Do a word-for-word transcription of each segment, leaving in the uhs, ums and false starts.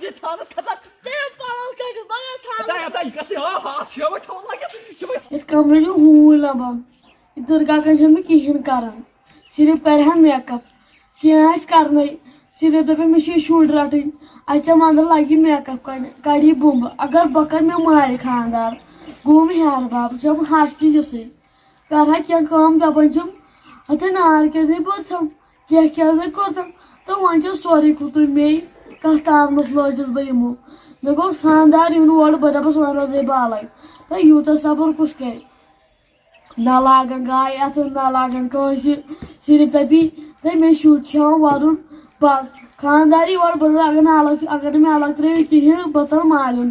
یہِ تھانس کھسان۔ ژےٚ یِم پلو ژٔٹِتھ، مگر تھانس۔ اَتھے، اَتھے، یہِ کَس یہِ؟ آ، ہاس چھِ یَوَے تھاوُن لٲگِتھ۔ یہِ چھُ وۄنۍ یَتھ کمرٕ چھُ ہوٗنۍ لبان۔ یہِ درگاہ کَنہِ چھَنہٕ مےٚ کِہیٖنۍ کران۔ صرف کرِ ہا make up۔ کینٛہہ آسہِ کرنَے۔ صرف دَپہِ مےٚ چھِ یہِ شُرۍ رَٹٕنۍ۔ اَتہِ ژےٚ وَندَن لَگہِ make up کَرنہِ، کَڑِ یہِ بُمبہٕ۔ اگر بہٕ کَرٕ مےٚ مارِ خانٛدار۔ گوٚو مےٚ ہیٚہَر بَب، ژےٚ ووٚن ہَش تہِ یِژھٕے۔ کَرٕ ہا کینٛہہ کٲم، دَپان چھِم، ہَتہٕ نار کیٛازِ نَے بٔرتھَم؟ کینٛہہ کیٛازِ نَے کوٚرتھَم؟ تہٕ وۄنۍ چھُ سورُے کھوٚتُے مے، کَتھ تاونَس لٲجِس بہٕ یِمو۔ مےٚ گوٚژھ خانٛدار یُن اورٕ، بہٕ دَپَس وۄنۍ روزَے بالَے۔ تہٕ یوٗتاہ صبر کُس کَرِ؟ نہ لاگَن گاے اَتھٕ، نہ لاگَن کٲنٛسہِ، صرف دَپی، تہٕ مےٚ شُرۍ چھِ ہٮ۪وان وَدُن، بَس۔ خانٛدار یی اورٕ، بہٕ دَپہٕ اگر نہٕ الگ، اگر نہٕ مےٚ الگ ترٛٲیِو کِہیٖنۍ، بہٕ ژَلہٕ مالیُن۔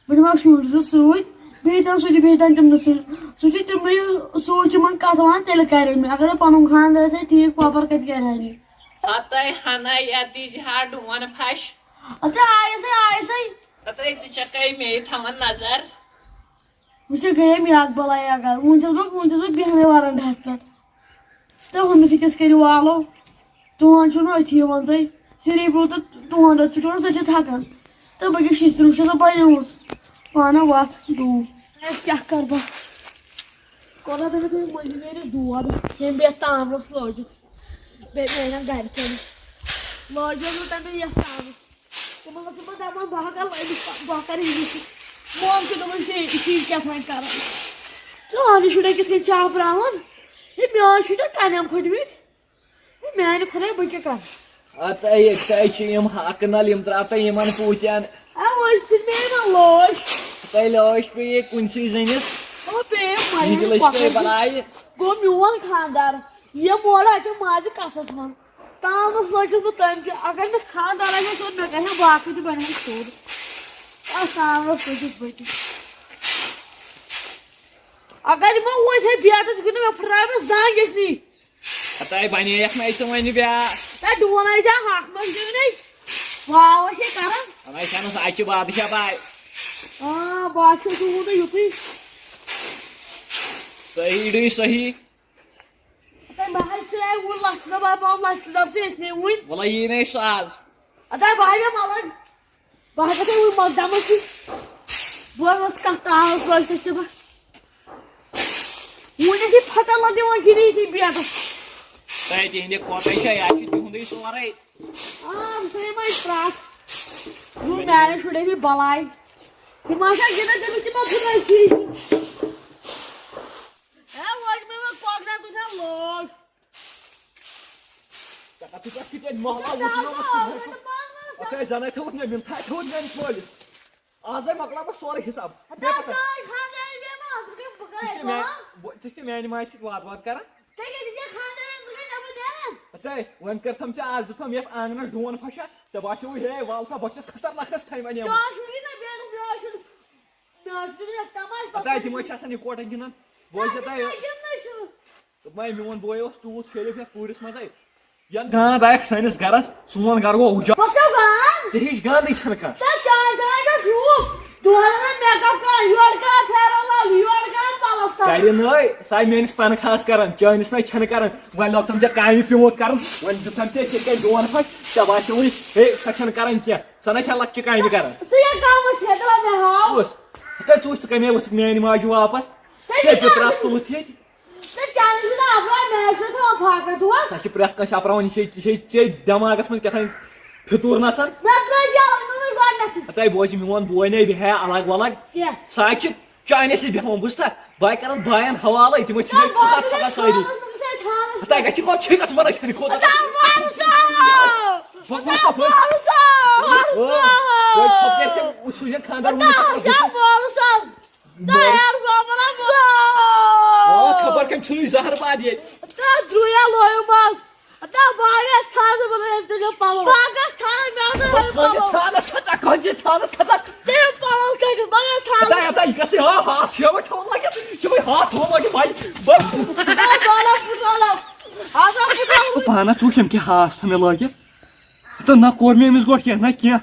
بہٕ نِمَکھ شُرۍ زٕ سۭتۍ، بیٚیہِ تام سۭتۍ، بیٚیہِ تام تِمنٕے سۭتۍ۔ سُہ چھُ تِمنٕے سۭتۍ یِمَن کَتھ وَنان، تیٚلہِ کَرِ مےٚ۔ اگر پَنُن خانٛدار آسہِ ہے ٹھیٖک، وۄپَر کَتہِ کَرِ ہا یہِ؟ ہَتَے ہَنَے یَتھ دیٖزِ ہا ڈُوَن پھَش۔ ہَتَے آیَسَے، آیَسَے۔ ہَتَے ژٕ چھَکھَے مے تھاوان نظر۔ وٕچھ، گٔیے مےٚ اَکھ بَلاے اَکھ گَرٕ۔ وٕنۍ چھَس بہٕ، وٕنۍ چھَس بہٕ بیٚہنَے وَرَنڈَہَس پٮ۪ٹھ۔ تہٕ ہُمِس أکِس کٔرِو آلو۔ تُہُنٛد چھُنہٕ أتھی یِوان تۄہہِ۔ صرف گوٚو تہٕ تُہُنٛد أتھۍ چھُ تُلان، سُہ چھِ تھَکان۔ تہٕ بہٕ کیٛاہ شِشتٕر وٕچھَس بہٕ یوٗت۔ پانہ وَتھ ڈوٗ۔ اَسہِ کیٛاہ کَرٕ بہٕ؟ کوٚر نہ تٔمِس وۄنۍ مٔنٛزِم نیرِ دود، ییٚمۍ بیٚیہِ تامَس لٲجِتھ۔ بیٚیہِ میٛانٮ۪ن گَرِکٮ۪ن۔ لٲجِتھ نہٕ تٔمۍ یَتھ تامَس۔ تِمَن اوسُس بہٕ دَپان، بہٕ ہا کَرٕ أمِس پَ-، بہٕ ہا کَرٕ أمِس سۭتۍ۔ مول چھُ دَپان، "ژےٚ یہِ چیٖز کیٛاہ تام کَران؟ ژٕ اَنہِ شُرٮ۪ن کِتھ کٔنۍ چاپراوان؟ ہے، میٛٲنۍ شُرۍ ٲسۍ کَنٮ۪ن پھٔٹمٕتۍ۔ ہے، میٛانہِ خۄدایہِ، بہٕ کیٛاہ کَرٕ؟" اَتَے، ییٚتہِ چھِ یِم ہاکہٕ نَل، یِم ترٛاو تہٕ یِمَن پوٗتٮ۪ن۔ اَوَے چھِ مےٚ یِوان لٲش۔ تۄہہِ لٲش پیٚیہِ کُنسٕے زٔنِس۔ او، پیٚیہِ مَرِ یہِ تہِ لٔج پَتہٕ۔ پیٚیہِ بَلاے۔ گوٚو میون خانٛدار۔ یہِ مول اَتہِ ماجہِ کَسَس منٛز۔ تامَس لٔجِس بہٕ تٔمۍ کہِ اگر مےٚ خانٛدار آسہِ ہا کوٚرمُت، مےٚ کَرِ ہا باقٕے تہِ بَنہِ ہا سیوٚد۔ آ، تامَس لٔجِس بہٕ تہِ۔ اگر یِمو وۄنۍ ہے بیٹَس گِنٛدُن، مےٚ پھٕٹراوِ مےٚ زنٛگ ییٚتہِ نٕے۔ ہَتاے بَنییَکھ نَے ژٕ وۄنۍ بیٛاکھ۔ ہے ڈوٗن آسہِ ہا ہَتھ منٛز گِنٛدنٕے۔ واو آسہِ ہے کَران۔ وۄنۍ آسہِ ہا نہٕ سُہ اَتہِ بادشاہ باے۔ آ، بادشاہ چھُ وُنہِ یُتُے۔ صحیح ڈُے صحیح۔ تَمہِ بہٕ حظ ژھٕناے وُنہِ لَژھ ڈَبہٕ، بہٕ آس لَژھ ڈَبہٕ ژٕ ییٚتہِ نٕے وُنہِ۔ وَلہٕ یی نَے سُہ آز۔ اَدٕ بہٕ ہاوٕ مےٚ مَلَن۔ بہٕ ہاوٕ تۄہہِ وُنہِ مَقدَمَس سۭتۍ۔ بہٕ حظ ٲسٕس کَتھ تاوَس لٲجِتھ ژےٚ بہٕ۔ وُنہِ ٲسی پھَٹَن لَگ دِوان گِری تہِ بیٹَس۔ تۄہہِ تِہِنٛدِ کھۄتَے چھا، یا چھُ تِہُنٛدُے سورُے؟ آ، بہٕ تھٲیِم اَتہِ پرٛاٹھ۔ یِم میٛانٮ۪ن شُرٮ۪ن یہِ بَلاے۔ تِم آسان گِنٛدان، تٔمِس تِمو پھٕٹرٲے کِری۔ ہے، لٲج مےٚ وۄنۍ کۄکرَن تُلان لٲج۔ ژےٚ کَتھ چھُکھ اَتھ کِتھ پٲٹھۍ محلہ وُچھناوُن؟ ژٕ وُچھ۔ اَتھ ہے زَنَے تھوٚوُتھ مےٚ، مِنتھا تھوٚوُتھ میٛٲنِس مٲلِس۔ آزَے مۄکلاو بہٕ سورُے حِساب۔ ہتا بیٚیہِ پَتہٕ۔ کٲنۍ خانٛدارَنۍ بیٚیہِ ما، ژٕ گٔے، بہٕ ژٕ گٔیَس چھُکھ میٛانہِ، بہٕ۔ بہٕ، ژٕ چھُکھ میٛانہِ ماجہِ سۭتۍ واد واد کَران۔ ژےٚ کیٛاہ دِژے خانٛدارَنۍ، ژٕ گٔے نٮ۪بر نیران؟ ہَتَے، وۄنۍ کٔرتھَم ژےٚ آز، دیُتھَم یَتھ آنٛگنَس ڈوٗن پھَشا، ژےٚ باسیووُے، ہے، وَل سا، بہٕ چھَس خطرناکَس تھَمہِ وَنیمُت۔ ژٕ آس وٕنی نہ بیرُن، ژٕ آس وٕنی نہ تَماشہٕ ہَتَے، تِمَے چھِ آسان یِکوَٹَے گِنٛدان۔ بہٕ وَنہٕ ژےٚ تۄہہِ۔ گِنٛدنَے چھُنہٕ۔ دوٚپمَے، میون بوے اوس تیوٗت شریٖف یَتھ پوٗرِس منٛزَے۔ یَتھ گانٛد آیَکھ سٲنِس گَرَس، سون گَرٕ گوٚو اُجاڑ۔ کۄس ہیو گانٛد؟ ژےٚ ہِش گانٛدٕے چھَنہٕ کانٛہہ۔ تہٕ چانہِ جایہِ چھا جھوٗک؟ دۄہَے آسان make up کَران، یورٕ کَران Fair and Lovely، یورٕ کَران پَلَستَر۔ کَرِ نہٕ، ساے میٛٲنِس تنخواہَس کَران، چٲنِس نَے چھَنہٕ کَران۔ وۄنۍ لوٚگ تِم ژےٚ کامہِ پیوٗنٛت کَرُن، وۄنۍ دیُتتھَم ژےٚ یِتھَے کٔنۍ ڈون پھَش، ژےٚ باسیووُے، ہے، سۄ چھَنہٕ کَران کینٛہہ، سۄ نَے چھَنہٕ لۄکچہِ کامہِ کَران۔ سُہ یہِ کَمَس چھےٚ، دَپان مےٚ ہاو۔ کُس؟ ہَتَے ژٕ وٕچھ، ژٕ کَمہِ آیہِ ؤژھٕکھ میٛانہِ ماجہِ واپَس؟ ژےٚ ژےٚ کیٛاہ پیوٚترَتھ تُلُتھ ییٚتہِ۔ تہٕ چانہِ چھُنہٕ اَپٲرۍ میچ چھُ تھاوان فاقہ دۄہَس۔ سۄ چھِ پرٛٮ۪تھ کانٛہہ شاپراوان، یہِ چھے، یہِ چھے ژےٚ دٮ۪ماغَس منٛز کیٛاہ تام فِتوٗر نَژان۔ مےٚ ترٛٲے یَلہٕ نوٗن گۄڈٕنٮ۪تھٕے۔ ہَتَے بوزِ میون بوے نے بیٚہہِ ہا الگ ولگ۔ کیٛاہ؟ سُہ حظ چھِ چانہِ سۭتۍ بیٚہوان، بوٗزتھا؟ بہٕ ہا کَرَن بایَن حوالَے، تِمَن چھِ نہ، مےٚ بہٕ تھَکھ حظ تھَکان چھُس سٲری۔ پانَس منٛز تھاوان۔ ہَتَے گژھِ کھۄتہٕ چھے گژھُن وَنان چھَنہٕ کھۄتہٕ۔ ہَتَے وَل سا۔ بہٕ وَنہٕ سا، بہٕ وَل سا، وَل سا۔ وۄنۍ ژھۄپہٕ گژھِ تٔمۍ سُہ چھُنہٕ خانٛدار وٕنہِ ہَتَے چھُنہٕ وَل سا۔ تیار گوٚمُت۔ آ، خبر کٔمۍ ژھٕنُے زہر باد ییٚتہِ۔ تَتھ درٛویا لویُم آز۔ تَتھ باغس تھاونہٕ بہٕ أمۍ تُلِو پَلو۔ باغس تھاونہٕ مےٚ ہسا بہٕ لٲگۍ ژھٲنِس پَلو۔ تھانس کھژا، کھۄژِ تھانس کھژا۔ ژےٚ یِم پَلو ژٔٹِتھ، مگر تھاونہٕ۔ ہتا، ہتا، یہِ کیٛاہ سا، آ، ہاس چھِ یِوان تھاوُن لٲگِتھ۔ یہِ چھِ وۄنۍ ہاس تھاوُن لٲگِتھ، بھائی۔ بس۔ آ، دۄلہ پھُٹ، دۄلہ۔ آ، دۄلہ پھُٹ، دۄلہ پھُٹ۔ پانس وٕچھ أمۍ کیٛاہ ہاس تھٲو مےٚ لٲگِتھ۔ تہٕ نہ کوٚر مےٚ أمِس گۄڈٕ کینٛہہ، نہ کینٛہہ۔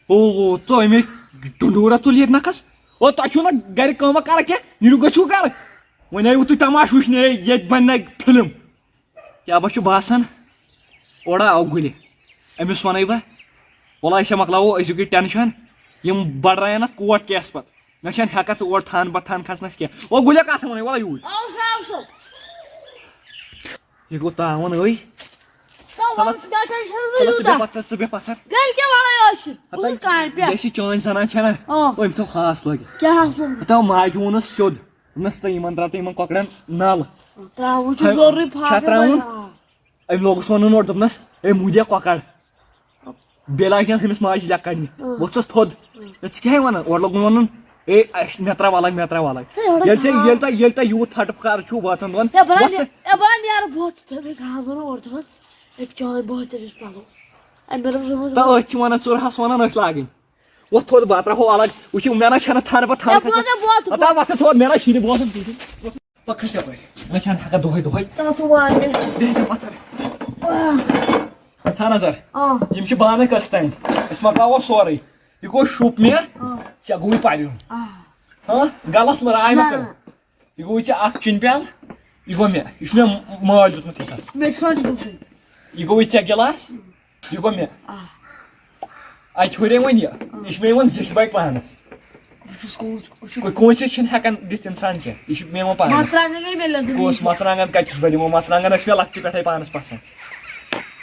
او، او، ژٕ أمۍ ڈُنڈوٗرا تُل ییٚتہِ نَکھَس۔ او، تۄہہِ چھُو نہ گَرِ کٲمہ کَران کینٛہہ؟ نیٖرِو گٔژھِو گَرٕ۔ وۄنۍ آیِوٕ تُہۍ تماشہٕ وٕچھنہِ، ہے، ییٚتہِ بَنہِ نہ فِلم۔ کیٛاہ بہ چھُ باسان؟ اورٕ آو گُلہِ۔ أمِس وَنَے بہٕ، وَلہٕ أسۍ مۄکلاوو أزیُک یہِ ٹٮ۪نشَن۔ یِم بَڑرایَن اَتھ کوٹ کیس پَتہٕ۔ مےٚ چھَنہٕ ہٮ۪کَتھ اور تھان پَتہٕ تھان کھَسنَس کینٛہہ۔ او گُلیا کَتھ وَنَے، وَلہٕ یوٗرۍ۔ آو سا، آو سا۔ یہِ گوٚو تاوَن أے۔ تو وَلہٕ وَلہٕ ژٕ بیٚہہ پَتھَر، ژٕ بیٚہہ پَتھَر۔ گَرِ کیٛاہ لَڑٲے ٲس یہِ؟ ہَتَے، بہٕ کامہِ پٮ۪ٹھ۔ یہِ چھِ چٲنۍ زَنان چھَنہ؟ آ۔ أمۍ تھٲو خاص لٲگِتھ۔ کیٛاہ ہَس ووٚنمُت؟ ہَتاو ماجہِ ووٚنُس سیوٚد۔ دوٚپنَس، تہٕ یِمَن ترٛاو تہٕ یِمَن کۄکرَن نَل۔ ترٛاوُن چھُ تھٲو-، ضروٗری چھا پھاکہٕ ترٛاوُن؟ بَناو۔ أمۍ لوگُس وَنُن اورٕ، دوٚپنَس، "ہے، موٗدیا کۄکَر، بیٚیہِ لاج نہٕ أمِس ماجہِ لیٚکھ کَڑنہِ۔" اۭں۔ ووٚتھ ژٕ تھوٚد۔ اۭں۔ ژٕ کیٛاہ ہٮ۪وان اورٕ لوگُن وَنُن، "اے، اَسہِ مےٚ ترٛاو الگ، مےٚ ترٛاو الگ۔" ہے، یورٕ ییٚلہِ ژےٚ، ترٛاو۔ ییٚلہِ تۄہہِ، ییٚلہِ تۄہہِ یوٗت پھَٹہٕ پھکار چھُو بٲژَن دۄن، ہے، بہٕ وۄتھ نہ، ژٕ۔ ہے، بہٕ نہ نیرٕ بہٕ، ژٕ تھٲوِو گاو بَرُن اورٕ تھوٚد۔ ہے، چٲنۍ بہٕ تٔمِس پَلو۔ ہے، مےٚ دوٚپ، ژٕ وَن تہٕ أتھۍ چھِ وَنان ژُرہَس وَنان أتھۍ لاگٕنۍ۔ وۄتھ تھوٚد بہٕ ترٛاوہو الگ۔ وٕچھِو، مےٚ نہ چھَنہٕ تھَنہٕ بہٕ تھَنہٕ ہے، بہٕ کھَسان۔ وَنہٕ ژےٚ بہٕ تھوٚد۔ ہتا وۄتھ ژٕ تھوٚد، مےٚ نہ چھِنہٕ بوزُن کِہیٖنۍ۔ پَکھ کھٔسۍ یَپٲرۍ۔ مےٚ چھَنہٕ ہٮ۪کان دۄہَے دۄہَے۔ تَتھ چھُ وارِ۔ بیٚہہ تہِ پَتھَر۔ آہ۔ تھاو نظر۔ آہ۔ یِم چھِ بانَے کٔژ تام۔ أسۍ مۄکلاوو سورُے۔ یہِ گوٚو شُپ مےٚ۔ آہ۔ ژےٚ گوٚوُے پَریُن۔ آہ۔ ہاں؟ غلط مہٕ راے مہ نہ، کَر۔ نہ۔ یہِ گوٚو ژےٚ اَکھ چِنہِ پیٛالہٕ۔ یہِ گوٚو مےٚ۔ یہِ چھُ مےٚ مٲلۍ دیُتمُت یہِ سَس۔ مےٚ چھُ دیُتمُت۔ یہِ گوٚو ژےٚ گِلاس۔ یہِ گوٚو مےٚ۔ آ۔ اَتہِ ہُرے وۄنۍ یہِ۔ آ۔ یہِ چھُ مےٚ یِوان زِٹھۍ بَچہِ پانَس۔ بہٕ چھُس کوٗت، بہٕ چھُس کُ-، کٲنٛسہِ چھِنہٕ ہٮ۪کان دِتھ اِنسان کینٛہہ۔ یہِ چھُ مےٚ یِوان پانَس۔ مَرژٕوانٛگَن گٔے مےٚ لیٚدٕر۔ کُس مَرژٕوانٛگَن کَتہِ چھُس بہٕ دِمو؟ مَرژٕوانٛگَن ٲسۍ مےٚ لۄکٹہِ پٮ۪ٹھَے پانَس پَسنٛد۔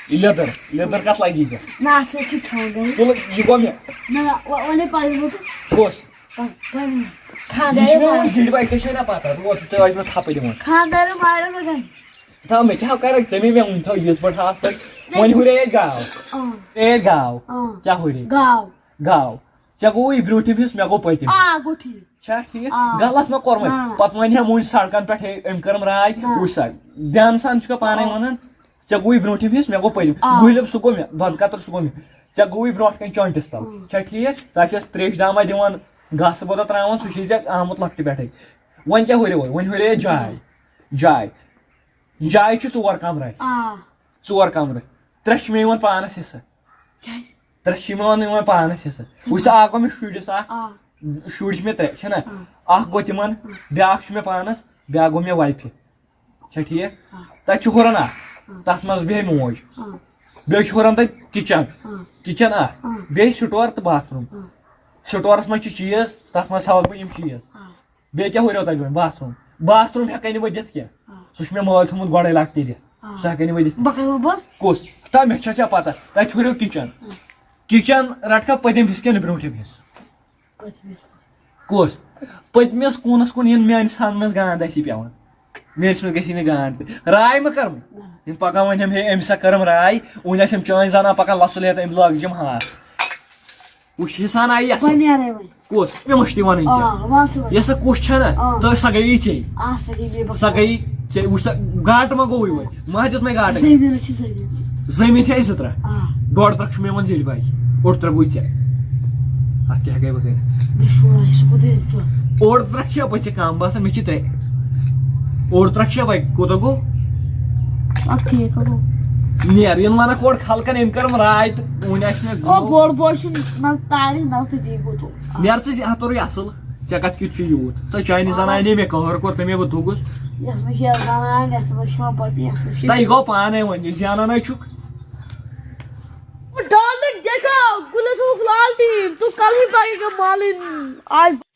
یہِ لیٚدٕر، لیٚدٕر کَتھ لَگی ژےٚ؟ نہ، اَتھ سۭتۍ چھِ کھیوٚن گٔے۔ تُلہٕ، یہِ گوٚو مےٚ۔ نہ، نہ، وۄ-، وۄنۍ ہے پَیی ووٚتُم۔ کُس؟ پَ-، پَیی۔ یہِ چھُ مےٚ وۄنۍ خانٛدارٮ۪ن زِٹھۍ بَچہِ، ژےٚ چھے نہ پَتہ، روز ژٕ ٲسۍ مےٚ تھَپہٕ دِوان۔ خانٛدارَن مارَن وۄنۍ گٔے۔ تھاو مےٚ کیٛاہ کَرَکھ؟ تٔمی مےٚ وٕنۍ تھٲو یِژھ پٲٹھۍ ہاس پٲٹھۍ۔ وۄنۍ ہُرے ییٚتہِ گاو۔ آ۔ اے گاو۔ آ۔ کیٛاہ ہُرے؟ گاو۔ گاو۔ ژےٚ گوٚوُے برٛونٛٹھِم حِصہٕ، مےٚ گوٚو پٔتِم۔ آ، گوٚو ٹھیٖک۔ چھا ٹھیٖک؟ آ۔ غلط مہ کوٚرمَے۔ نہ، نہ۔ پَتہٕ وَنہِ ہا مُنٛجۍ سڑکَن پٮ۪ٹھ، "ہے، أمۍ کٔرٕم راے۔" نہ۔ وٕچھ سا، دیانہٕ سان چھُکھ پانَے آ۔ وَنان۔ ژےٚ گوٚوُے برٛونٛٹھِم حِصہٕ، مےٚ گوٚو پٔتِم۔ آ۔ گُہلِم سُہ گوٚو مےٚ، دۄدٕ قطرٕ سُہ گوٚو مےٚ۔ ژےٚ گوٚوُے برٛونٛٹھ کَنہِ چونٛٹِس تَل۔ آ۔ چھا ٹھیٖک؟ ژٕ آسٮ۪س ترٛیشہِ دامہ دِوان، گاسہٕ بوٚدہ ترٛاوان، سُہ چھُے ژےٚ آمُت لۄکٹہِ پٮ۪ٹھَے۔ وۄنۍ کیٛاہ ہُریوے؟ وۄنۍ ہُرے جاے۔ جاے۔ جایہِ چھِ ژور کَمرٕ اَسہِ۔ آ۔ ژور کَمرٕ۔ ترٛےٚ چھِ مےٚ یِوان پانَس حِصہٕ۔ کیٛازِ؟ ترٛےٚ چھِ مےٚ یِوان پانَس حِصہٕ۔ سُہ وٕچھ سا، اَکھ گوٚو مےٚ شُرِس اَکھ۔ آ۔ شُرۍ چھِ مےٚ ترٛےٚ، چھِنہ؟ آ۔ اَکھ گوٚو تِمَن، آ۔ بیٛاکھ چھُ مےٚ پانَس، بیٛاکھ گوٚو مےٚ وایفہِ۔ چھا ٹھیٖک؟ آ۔ تَتہِ چھُ ہُران اَکھ، آ۔ تَتھ منٛز بیٚہہِ موج۔ آ۔ بیٚیہِ چھُ ہُران تَتہِ کِچَن۔ آ۔ کِچَن اَکھ۔ آ۔ بیٚیہِ سٹور تہٕ باتھ روٗم۔ آ۔ سٹورَس منٛز چھِ چیٖز، تَتھ منٛز تھاوَکھ بہٕ یِم چیٖز۔ آ۔ بیٚیہِ کیٛاہ ہُریو تۄہہِ وۄنۍ؟ باتھ روٗم۔ باتھ روٗم ہٮ۪کَے نہٕ بہٕ دِتھ کینٛہہ۔ آ۔ سُہ چھُ مےٚ مٲلۍ تھوٚمُت گۄڈَے لۄکٹہِ دِتھ۔ آ۔ سُہ ہٮ۪کَے نہٕ بہٕ دِتھ۔ بہٕ کَرٕ بہٕ بَس۔ کُس؟ تَتھ مےٚ چھا ژےٚ پَتہ؟ تَتہِ ہُریو کِچَن۔ آ۔ کِچَن رَٹکھا پٔتِم حِصہٕ کِنہٕ برٛونٛٹھِم حِصہٕ؟ پٔتمِس۔ کُس؟ پٔتمِس کوٗنَس کُن یِن میٛانِس ہانَس گانٛد آسی پٮ۪وان۔ میٛٲنِس منٛز گژھی نہٕ گانٛد تہِ۔ راے مہ کَرُن۔ نہ۔ یِم پَکان وۄنۍ ہٮ۪م ہے أمِس سا کٔرٕم راے، وٕنۍ آسٮ۪م چٲنۍ زَنان پَکان لَژھُل ہٮ۪تھ أمۍ لٲگۍ جِم ہاس۔ وٕچھ حِسان آیہِ یَتھ۔ بہٕ نیرَے وۄنۍ۔ کُس؟ مےٚ مٔشتٕے وَنٕنۍ آ، ژےٚ۔ وَن ژٕ وۄنۍ۔ یۄس سۄ کُس چھَنہ، آ۔ تہٕ سۄ گٔیی ژےٚ۔ آ، سۄ گٔیے مےٚ۔ سۄ گٔیی ژےٚ۔ وٕچھ سا، گاٹہٕ ما گوٚوُے وۄنۍ؟ ما دیُت مےٚ گاٹہٕ؟ زٔمیٖنَس چھِ زٔمیٖن۔ زٔمیٖن چھِ اَسہِ زٕ ترٛکھ۔ آ۔ ڈۄڈ ترٛکھ چھُ مےٚ یِوان زِٹھِ بَچہِ۔ اوٚڑ ترٛکھ گوٚو ژےٚ۔ اَتھ کیٛاہ ہٮ۪کَے بہٕ کٔرِتھ؟ مےٚ چھُ وَنان، یہِ چھُ کوٚت ییٚلہِ ژٕ؟ اوٚڑ ترٛکھ چھِ یَپٲرۍ ژےٚ کَم باسان، مےٚ چھِ ترٛےٚ۔ اوٚڑ ترٛکھ چھِ یَپٲرۍ، کوٗتاہ گوٚو؟ اَدٕ ٹھیٖک ہا گوٚو۔ نیر، یِنہٕ وَنَکھ اورٕ خلقَن أمۍ کٔرٕم راے تہٕ وٕنۍ آسہِ مےٚ او، بوٚڑ بوے چھُ نہ تارِ نہ تہٕ دی گوٚو تو۔ نیر ژٕ زِ ہَتھ توٚرُے اَصٕل، ژےٚ کَتھ کیُتھ چھُ یوٗت؟ تہٕ چانہِ آ۔ زَنانہِ مےٚ قہر کوٚر، تَمے بہٕ دوٚگُس۔ یَتھ منٛز چھِ یَتھ زَنان، یَتھ منٛز چھِ یِوان پَتہٕ، یَتھ منٛز چھِ تہٕ یہِ گوٚو پانَے وۄنۍ، یہِ زینان ہے چھُکھ۔ ڈالنگ دیکھا، گلے سوف لال ٹیم، تو کل ہی پائے گا مالن۔ آج